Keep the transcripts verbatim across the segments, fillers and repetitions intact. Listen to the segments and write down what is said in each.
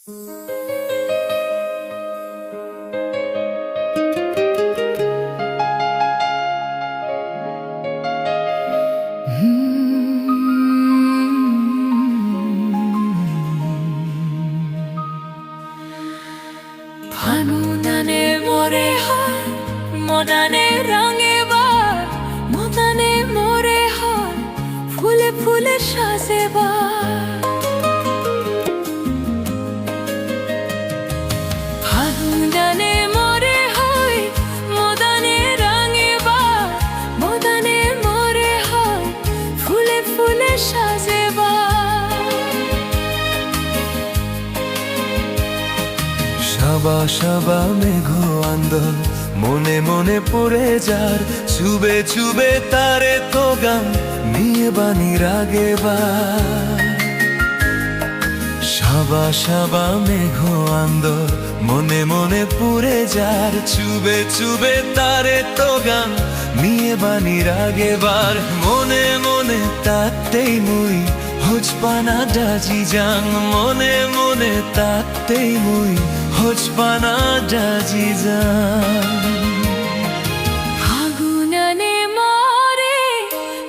Fagunane more hoi, monane rangebar, monane more hoi, phule phule sajebar. Fagunane more hoi, monane rangebar, monane more hoi, phule phule sajebar. Saba saba megho andor, mone mone pure jar, chube chube tare togan, niye bani ragebar. Saba saba megho andor, mone mone pure jar, chube chube tare togan, niye bani ragebar. Mone mone tattei mui hojpana daji jang, mone mone tattei mui hojpana daji jang. Fagunane more,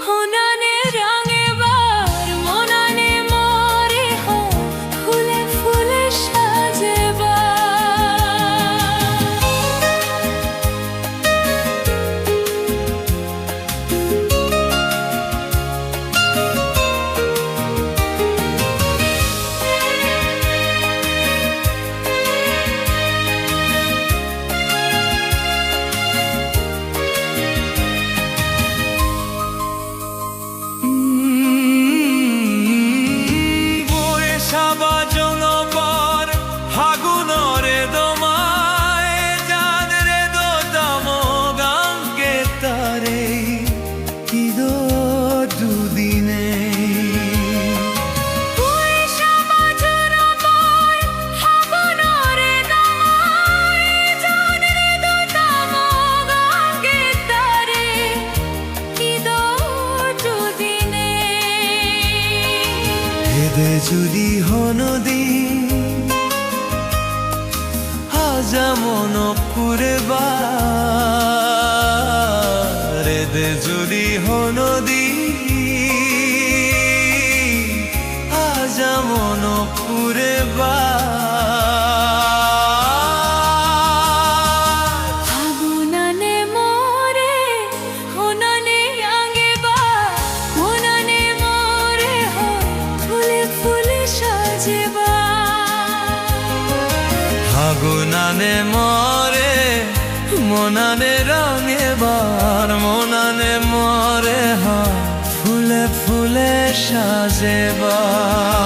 honane rangebar, monane more hoi, phule phule sajebar. Boi saba jono por, Fagunore domai, jan re do damo gange tare, ki do dudine. Boi saba jono por, Fagunore domai, jan re do damo gange tare, ki do dudine. Ede judi honodin aja mono pure bar, ede judi honodin aja mono pure bar. Fagunane more, honane rangebar, monane more hoi, phule phule sajebar. Fagunane more, monane rangebar, monane more hoi, phule phule sajebar.